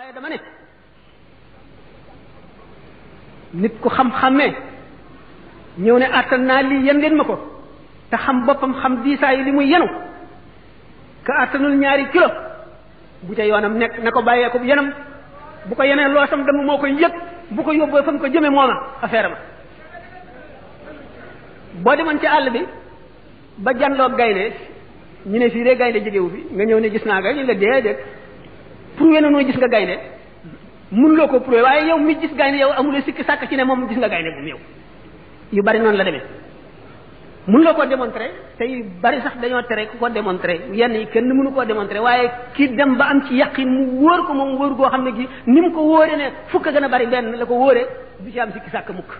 waaye dama ne nit ku xam-xamee ñëw ne attan naa lii yen leen ma ko te xam boppam xam diisaayu li muy yenu ka attanul 2 kilo bu ca yoonam nekk na ko bàyyee ko yenam bu ko yeneen loo sam dama moo koy yëg bu ko yóbboo fa mu ko jëme mooma affaire ma boo demoon ci àll bi ba janloo gaynde ñu ne fii de gaynde jegewu fi nga ñëw ne gis naa gaynde ñu la déedéet prouvé na noo gis nga gaynde mun loo ko prouvé waaye yow mi gis gaynde yow amuloo sikki sàkk ci ne moom gis nga gaynde moom yow yu bari noonu la demee mun loo ko démontré te yu bari sax dañoo tere ku ko démontré yenn yi kenn mënu koo démontré waaye ki dem ba am ci yaqin mu wóor ko moom wóor goo xam ne gi ni mu ko wóore ne fukk a gën a bari benn la ko wóore du ci am sikki sàkk mukk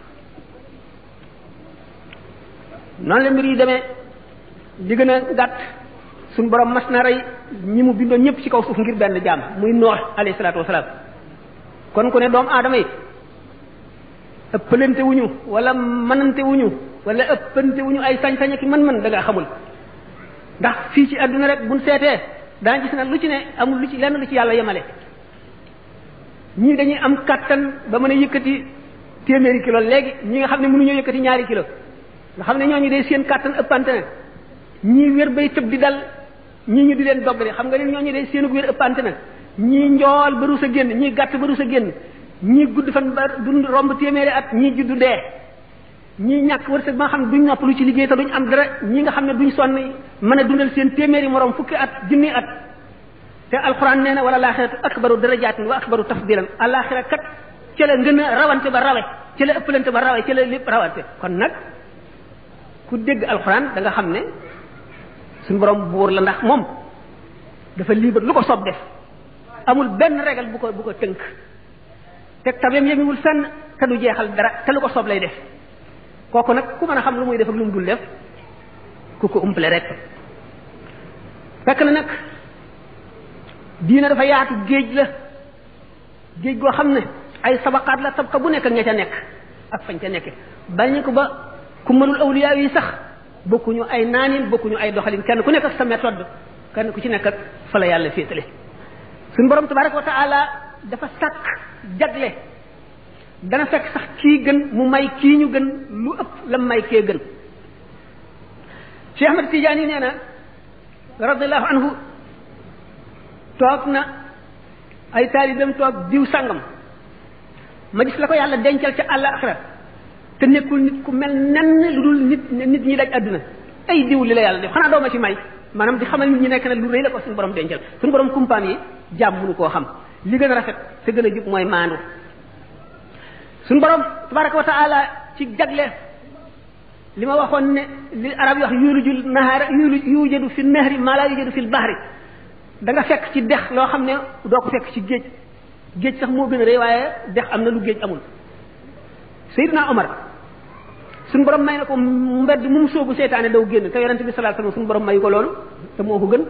noonu la mbir yi demee li gën a gàtt suñ borom mas na rey ñi mu bindoon ñëpp ci kaw suuf ngir benn jaam muy Noox alayhi salaatu wasalaam kon ku ne doomu aadama yi ëppalante wuñu wala mënante wuñu wala ëppante wuñu ay sañ-sañ ak mën-mën da nga xamul ndax fii ci àdduna rek buñ seetee daa gis na lu ci ne amul lu ci lenn lu ci yàlla yemale ñii dañuy am kattan ba mën a yëkkati 100 kilo léegi ñi nga xam ne mënuñoo yëkkati 2 kilo nga xam ne ñooñu day seen kattan ëppante na ñii wér bay tëb di dal ñii ñu di leen doggale xam nga ne ñooñu day seenu wér ëppante na ñii njool ba rus a génn ñii gàtt ba rus a génn ñii gudd fan ba dund romb 100 at ñii juddu dee ñii ñàkk wërsëg ba nga xam ne duñ noppalu ci liggéey te duñ am dara ñii nga xam ne duñ sonn mën a dundal seen 100 morom fukki at junni at te alxuraan nee na wala laaxiratu akbaru darajaatin wa akbaru tafdilan alaaxira kat ca la gën a rawante ba rawe ca la ëppalante ba rawe ca la lépp rawante kon nag ku dégg alxuraan da nga xam ne suñu borom buur la ndax moom dafa libre lu ko soob def amul benn régal bu ko tënk te tabeem yemiwul fenn te du jeexal dara te lu ko soob lay def kooku nag ku mën a xam lu muy def ak lu mu dul def ku ko umpale rek fekk na nag diina dafa yaatu géej la géej goo xam ne ay sabaqaat la sabqa bu nekk ak ña ca nekk ak fañ ca nekke bañ ko ba ku mënul awliya yi sax bokkuñu ay naanin bokkuñu ay doxalin kenn ku nekk ak sa méthode kenn ku ci nekk ak fa la yàlla féetale suñu borom tabaraka wa taala dafa sàkk jagle dana fekk sax kii gën mu may kii ñu gën lu ëpp la may kee gën Cheikh Ahmad Tidiane nee na radiyallahu anhu toog na ay taalibeem toog diw sàngam ma gis la ko yàlla dencal ca àllaaxira te nekkul nit ku mel nenn lu dul nit ñi daj àdduna ay diw li la yàlla def xanaa dooma ci may maanaam di xamal nit ñi nekk na lu rëy la ko suñu borom dencal suñu borom kumpaan yi jàmm mënu koo xam li gën a rafet te gën a jub mooy maandu suñu borom tabaraka wa taala ci jagle li ma waxoon ne li arab yi wax yulujul nahaara yujadu fi nahri maa laa yujadu fi bahri da nga fekk ci dex loo xam ne doo ko fekk ci géej sax moo gën a rëy waaye dex am na lu géej amul Seydina Omar suñu borom may na ko mbedd mu soobu seytaane daw génn te yonente bi sallallahu alayhi wasallam suñu borom mayu ko loolu te moo ko gën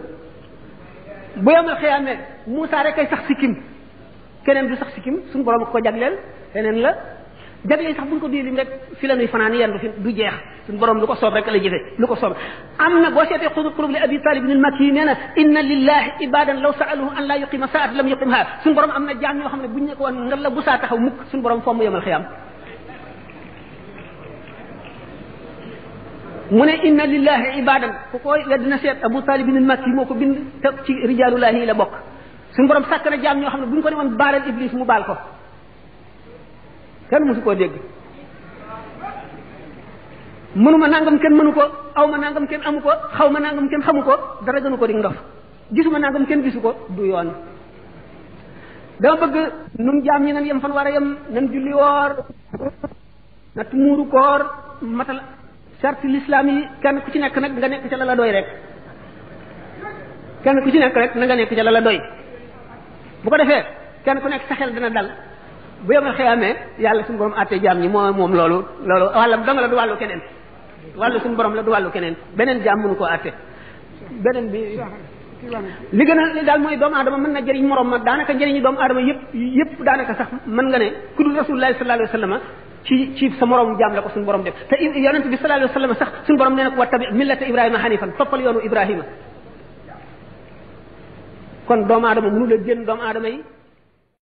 bu yomal xiyaamee Muusaa rek kay sax sikkim keneen du sax sikkim suñu borom ko jagleel keneen la jagleel sax buñ ko di lim rek fi la nuy fanaan yendu fi du jeex suñu borom lu ko soob rek la jëfe lu ko soob am na boo seetee xulub li Abi Talib al Makki nee na inna lillahi ibadan law sa'aluhu an la yuqima saat lam yuqimha suñu borom am na jaam ñoo xam ne buñ ne ko woon nga la bu saa taxaw mukk suñu borom fomm yomal xiyaam mu ne inna lillahi ibadan ku koy weddina seet Abu Talib al Makki moo ko bind te ci rijaalullahi yi la bokk suñu borom sàkk na jaam ñoo xam ne bu ñu ko ne woon baalal iblis mu baal ko kenn mësu koo dégg mënuma nangam kenn mënu ko aw ma nangam kenn amu ko xaw ma nangam kenn xamu ko dara gënu ko di ndof gisuma nangam kenn gisu ko du yoon dama bëgg nun jaam ñi nan yem fan war a yem nan julli woor nat muuru koor matal charte l'islam yi kenn ku ci nekk nag nga nekk ca la la doy rek kenn ku ci nekk rek na nga nekk ca la la doy bu ko defee kenn ku nekk sa xel dina dal bu yemal xëyaamee yàlla suñu borom àttee jaam ñi moom loolu wàllam danga la du wàllu keneen wàllu suñu borom la du wàllu keneen beneen jaam mënu koo àtte beneen bi li gën a li daal mooy doomu aadama mën na jëriñ morom ma daanaka njëriñu doomu aadama yëpp daanaka sax mën nga ne ku dul rasulullahi sallallahu alayhi wasallam ci sa morom jaam la ko suñu borom def te yonent bi sallallahu alayhi wasallam sax suñu borom nee na ko wattabi millata ibrahima hanifan toppal yoonu ibrahima kon doomu aadama mënu la génn doomu aadama yi